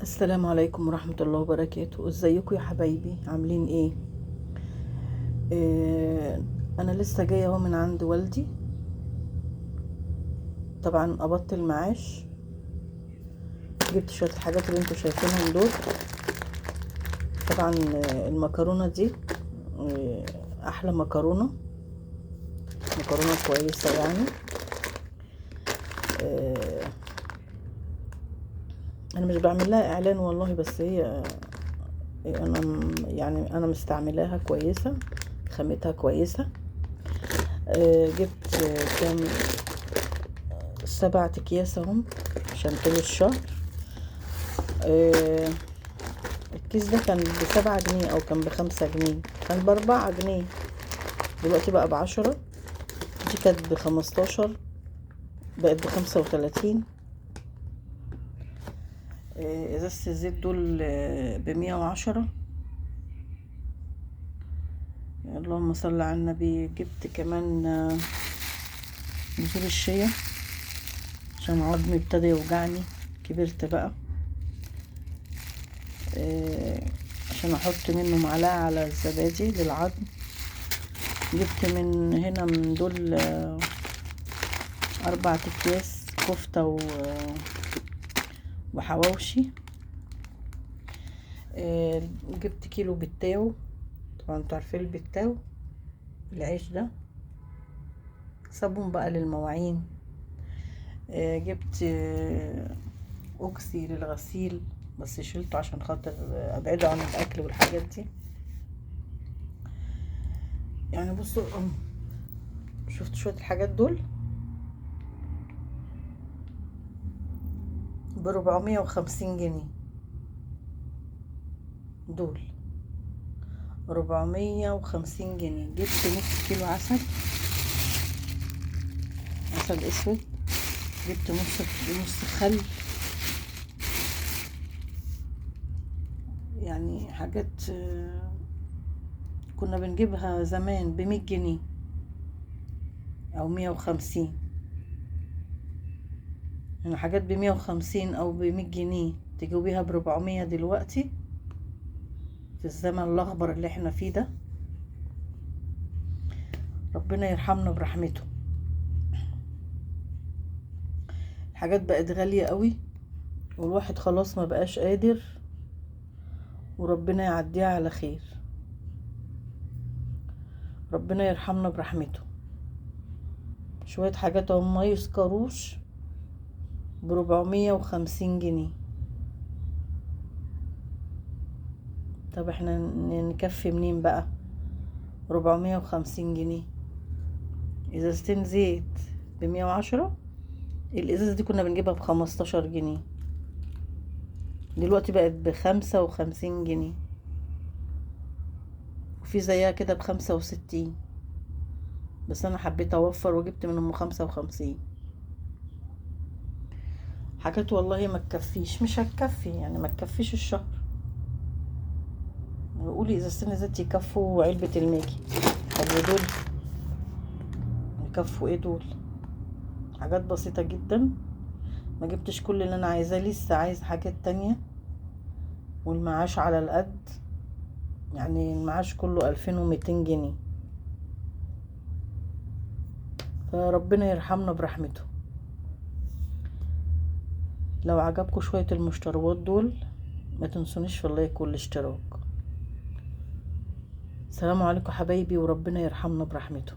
السلام عليكم ورحمة الله وبركاته. ازيكم يا حبايبي؟ عاملين ايه؟ انا لسه جاية اهو من عند والدي. طبعا قبضت المعاش، جبت شوية الحاجات اللي انتوا شايفينهم دول. طبعا المكرونة دي احلى مكرونة، مكرونة كويسة يعني. انا مش بعمل لها اعلان والله، بس هي انا يعني انا مستعملاها كويسة، خامتها كويسة. جبت كام 7 اكياس اهم عشان طول الشهر. الكيس ده كان ب7 جنيه او كان ب5 جنيه، كان ب4 جنيه، دلوقتي بقى ب10. دي كانت ب15 بقت ب35. ازازة الزيت دول ب110. اللهم صل على النبي. جبت كمان بذور الشيا عشان عظمي ابتدى يوجعني، كبرت بقى، عشان احط منه معلقة على الزبادي للعظم. جبت من هنا من دول 4 اكياس كفتة وحواوشي. جبت كيلو بتاو، طبعا انتوا عارفين البتاو العيش ده، صابون بقى للمواعين. جبت اوكسي للغسيل بس شيلته عشان خاطر ابعده عن الاكل والحاجات دي. يعني بصوا، شفت شوية الحاجات دول ب450 جنيه، دول 450 جنيه. جبت نص كيلو عسل، عسل اسود. جبت نص خل، يعني حاجات كنا بنجيبها زمان ب100 جنيه او 150، يعني حاجات ب150 او ب100 جنيه تجيبيها ب400 دلوقتي في الزمن الاخضر اللي احنا فيه ده. ربنا يرحمنا برحمته. الحاجات بقت غالية قوي والواحد خلاص ما بقاش قادر، وربنا يعديها على خير. ربنا يرحمنا برحمته. شوية حاجات هم ما يسكروش ب450 جنيه. طب احنا نكفي منين بقى 450 جنيه؟ ازازتين زيت ب110، الازازة دي كنا بنجيبها ب15 جنيه، دلوقتي بقت ب55 جنيه، وفي زيها كده ب65، بس انا حبيت اوفر وجبت منهم 55. حاجات والله ما تكفيش، مش هتكفي يعني، ما تكفيش الشهر. قولي ازازتين زيت يكفوا علبة الماجي، طب ودول يكفوا ايه؟ دول حاجات بسيطة جدا، ما جبتش كل اللي انا عايزاه، لسه عايز حاجات تانية. والمعاش على القد، يعني المعاش كله 2200 جنيه. فربنا يرحمنا برحمته. لو عجبكم شوية المشتريات دول ما تنسونيش في اللايك والاشتراك. السلام عليكم حبايبي، وربنا يرحمنا برحمته.